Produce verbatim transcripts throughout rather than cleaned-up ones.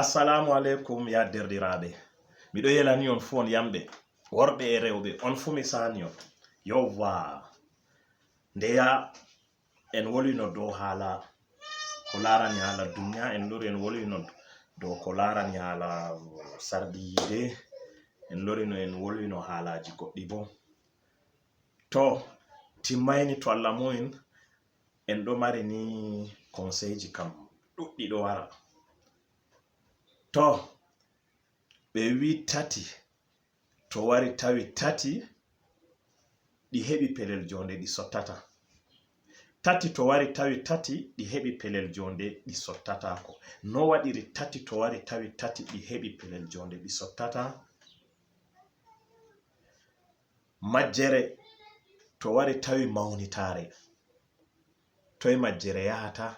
Assalamu aleykum, ya derɗiraaɓe. Miɗo yelani on fuu, on yamɓe, worɓe e rewɓe, on fuu mi saani on. Yowwa. Ndeya en wolwino dow haala ko laarani haala duniya, en lori en wolwino dow ko laarani haala sarɗi yiide, en lorino en wolwino haalaaji goɗɗi boo. To timmayni, to Allah mu'in, en ɗo mari ni konseeji kam ɗuɗɗi ɗo wara. To ɓe wi tati, to wari tawi tati, ɗi heɓi pelel joonde, ɗi sottata. Tati to wari tawi tati, ɗi heɓi pelel joonde, ɗi sottataako. No waɗiri tati to wari tawi tati, ɗi heɓi pelel joonde, ɗi sottata? Majjere to wari tawi mawnitaare, toy majjere yahata?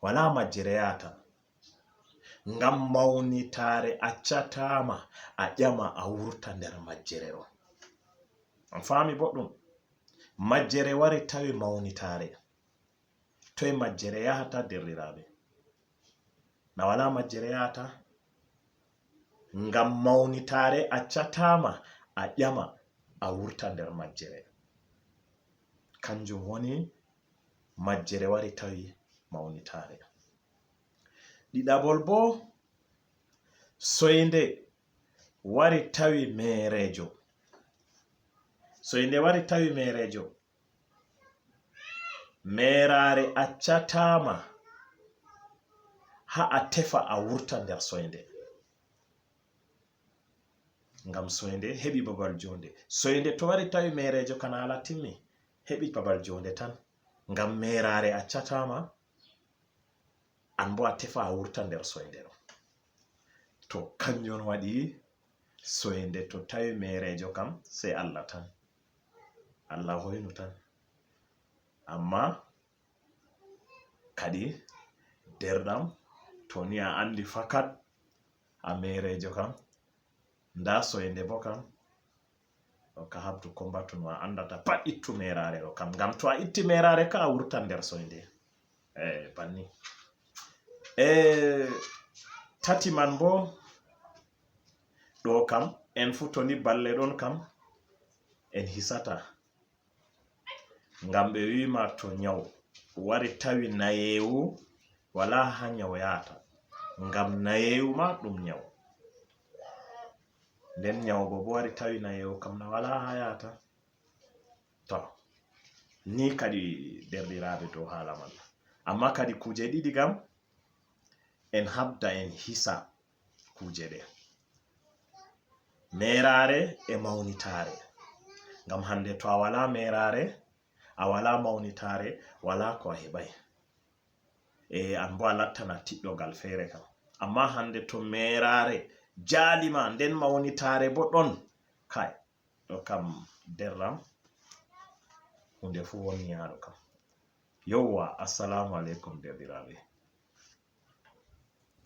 Walaa majjere yahata. Ngam mawnitaare accataa ma a ƴama a wurta nder majjere ɗon. On faami boɗɗum? Majjere wari tawi mawnitaare. Toy majjere yahata, derɗiraaɓe? Na walaa majjere yahata? Ngam mawnitaare accataa ma a ƴama a wurta nder majjere. Kanjum woni majjere wari tawi mawnitaare. Ɗiɗaɓol boo, soynde wari tawi meereejo. Soynde wari tawi meereejo. Meeraare accataa ma haa a tefa a wurta nder soynde. Ngam soynde heɓi babal joonde. Soynde to wari tawi meereejo kan haala timmi, heɓi babal joonde tan. Ngam meeraare accataa ma, an boo a tefa a wurta nder soynde ɗo. To kanjum waɗi soynde to tawi meereejo kam, sey Allah tan. Allah hoynu tan. Ammaa kadi, derɗam, to ni a anndi fakat a meereejo kam, ndaa soynde boo kam, ɗo ka habdu ko mbatu no a anndata pat, ittu meeraare ɗo kam. Ngam to a itti meeraare ka, a wurtan nder soynde. Eh, banni. Eh, tati man boo, ɗo kam, en fuu to ni balle ɗon kam, en hisata. Ngam ɓe wi'i ma to nyaw wari tawi nayeewu, walaa haa nyaw yahata. Ngam nayeewu ma ɗum nyaw. Nden nyaw go boo wari tawi nayeewu kam na walaa haa yahata. To, ni kadi derɗiraaɓe dow haala man. Ammaa kadi kuuje ɗiɗi kam, en habda en hisa kuuje ɗe. Meeraare e mawnitaare. Ngam hannde to a walaa meeraare, a walaa mawnitaare, walaa ko a heɓaay. E an boo a lattana tiɗɗo gal feere kam. Ammaa hannde to meeraare jaali ma, nden mawnitaare boo ɗon, kay, ɗo kam derɗam, huunde fuu wonni haa ɗo kam. Yowwa, assalaamu aleykum, derɗiraaɓe.